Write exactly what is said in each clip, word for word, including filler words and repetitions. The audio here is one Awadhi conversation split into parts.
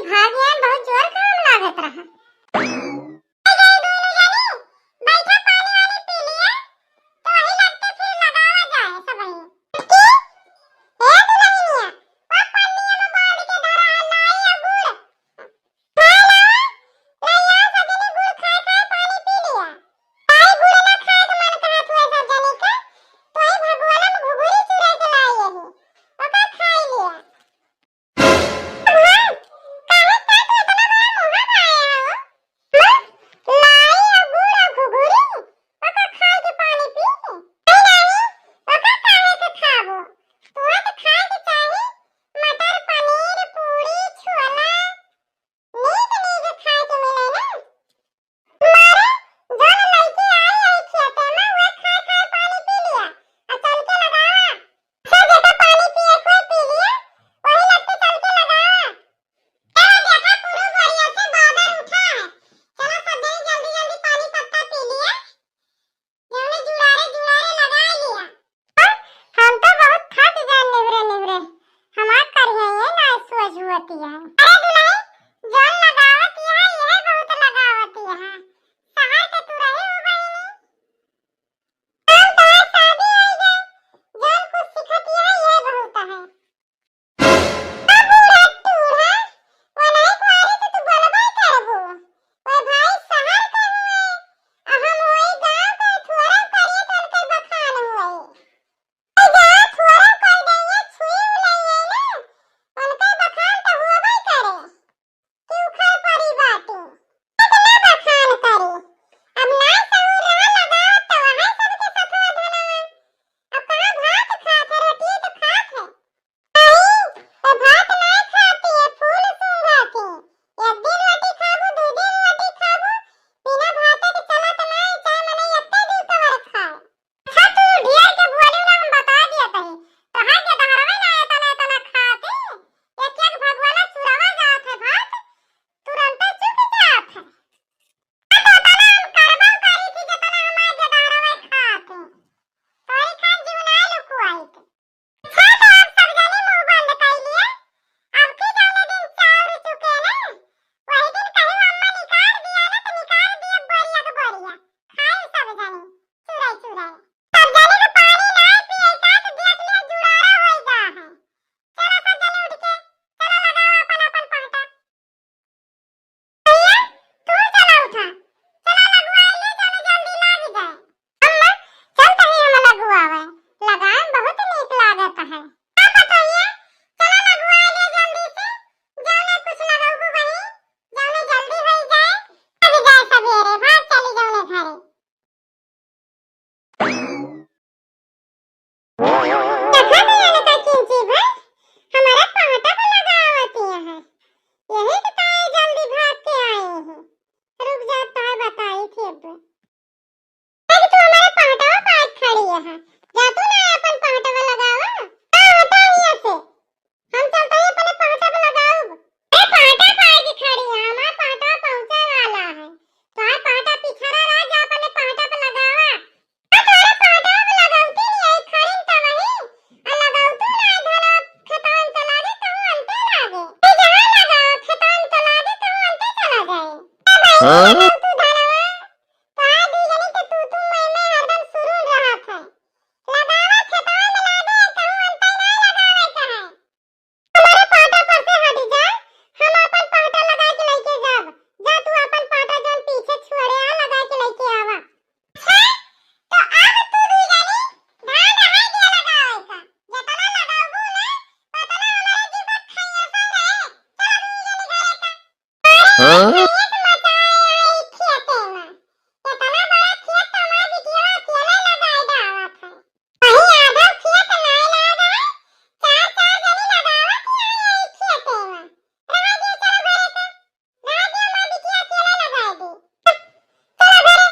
भाग यार, बहुत जोर घाम लागत रहा। ए गई दोनों जनी, बैठा पानी वानी पी लिया, तो वही लगते फिर लगावा जाए सबही। की? ए दुल्हनिया, वो पन्निया में बांध के धरा है लाई और गुड़। खा लावा, लइया सजनी गुड़ खाए खाए पानी पी लिया। लाई गुड़ ना खाए के मन कहत हुए सब जनी का, तो वही भगवान में घुघुरी चुरा के लाई यही, ओकर खाई लिया। हाँ, काहे का तू इतना बड़ा मुँह बनाए हो? हाँ? लाई और गुड़ और घुघुरी, ओकर खाए के पानी पी? नहीं, नहीं, ओकर काहे के खाबो? तोरा तो खाए के चाही मटर पनीर, पूरी, छोला, नीक नीक खाए के मिले ना। मारे, जौन लइके आई है खेते में, उहे खाए खाए पानी पी लिया, आ चल के लगावा। अच्छा, जेका पानी पिए कोई पी लिया, वही लगते चल के लगावा। ए, देखा, पूरब ओरिया से बादर उठा है। चला सब जनी जल्दी जल्दी पानी पत्ता पी लिया। जौने जुड़ारे जुड़ारे लगाई लिया। हम तो बहुत थक गए निहुरे निहुरे, हमार करिया ये ना सोच हुअती है। अरे दुल्हन, जौन लगावती है, यह बहुत लगावती है। शहर के तू रही हो बहिनी। हम तो आज शादी आई है, जौन कुछ सिखती है, यह बहुत है। अब बूढ़ा टूढ़ा, वो नहीं कुआरी तो तू बोलबे करबू। वो भाई शहर के हुए, आ हम वही गाँव के थोड़ा करिए तो उनके बखान हुए। ए जा थोड़ा कर देइए, छुई उलइए ना, उनके बखान तो हुअबे करे। कि उखड़ पड़ी बाटी। इतना बखान करी। अब ना सहूर रहा लगावत तो वहाँ सबके सथवा धनवा। अब कहाँ भात खात है, रोटी तो खात है। नहीं, ए भात नहीं खाती है, फूल सूंघाती। एक दिन रोटी खाबू, दू दिन रोटी खाबू, बिना भात के चलत नहीं, चाहे मने एक दिन कवर खाए। अच्छा, तू ढेर के बोली ना, हम बता दिया तही। तोहार के दहरवे ना एतना, एतना खाते। एक, एक भगवाना चुरावा जात है भात, तुरंते चुक जात है। अब ओतना हम करबो करी थी, जेतना हमार के दहरवे खाते। तोरी खान जीव ना लुकुआई के। अच्छा, तो अब सब जने मुंह बंद कर लिए। अब की जौने दिन चाउर चुके ना, वही दिन कहीं अम्मा निकाल दिया ना, तो निकाल दिए बोरिया के बोरिया। खाए सब जने, चुराई चुराई। सब जने के पानी ना पिए का, तो देख लिया जुड़ारा होई गा है। चला सब जने उठ के, चला लगावा अपन अपन पहटा। भैया, तू चला उठा। चला लगवाई ले, चला जल्दी लाग जाए। अम्मा, चल तही हम लगवावे। लगाएम बहुत नीक लागत है। का पतोहिया, चला लगवाई ले जल्दी से। जौने कुछ लगौबू वही, जौने जल्दी होई जाए। लग जाए सबेरे, भाग चली जौने घरे। देखा भैया ने का चिंची भाई, हमारे पहटा पे लगावती है। यही के ताई जल्दी भाग के आई है। रुक जा, ताई बताई थी अब। देख तू हमारे पहटा पे आज खड़ी है। जा तू ना अपन पहटा पे लगावा। का होता है ऐसे? हम चलते ही अपने पहटा पे लगाउब। ए, पहटा काहे की खड़ी है? हमार पहटा पहुँचे वाला है। तोहार पहटा पिछड़ा रह जा, अपने पहटा पे लगावा। आ, तोहरे पहटा पे लगौती नहीं है, खड़ी न त वही। आ, लगौतू ना धनवा खेतवन चला दे, कहूँ अंते लागे। ए, जहाँ लगाओ खेतवन चला दे, कहूँ अंते चला जाए। ए, भाई, हाँ? लगौतू धनवा, तोहार दू जनी के तू, तू, मैं, मैं हरदम शुरू रहत है। लगावा खेतवा में लागे, कहूँ अंते ना लगावे के है। हमारे पाटा पर से हट जा, हम अपन पाटा लगा के लेके जाब। जा तू अपन पाटा जौन पीछे छोड़े आ, लगा के लेके आवा। अच्छा, तो अब तू दू जनी धान हमारे दिया लगावे का। जतना लगाबू ना, उतना हमारे जीवन खैया से रहे। चल दू जनी घरे का। हाँ? खेत मचाए आई खेते में। इतना बड़ा खेत तो हमार बिटिया अकेले लगाए डावत है। कहीं आधा खेत नाय लाग है, चार चार जनी लगावत आई आई खेते में। रहा दियो, चलो घरे का। रहा दियो, माँ बिटिया अकेले लगाए दी। चलो घरे,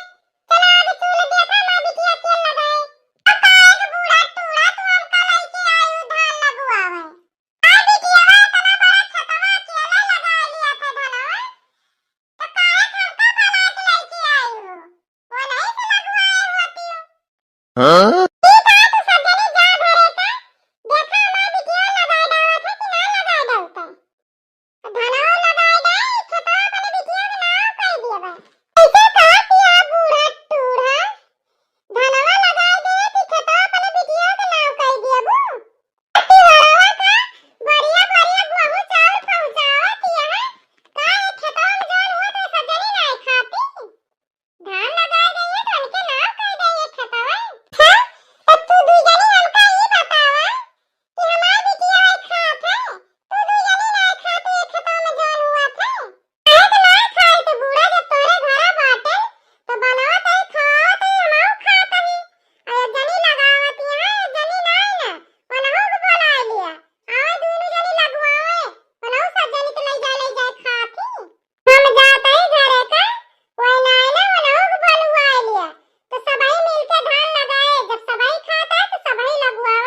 चलो आगे चूल देखा, माँ बिटिया अकेले लगाए। अब का एक बूढ़ा टूढ़ा तू हमका लेके आई धान लगवावे। आ बिटिया, इतना बड़ा खेतवा अकेले लगा लिया था धनवा। टगुआ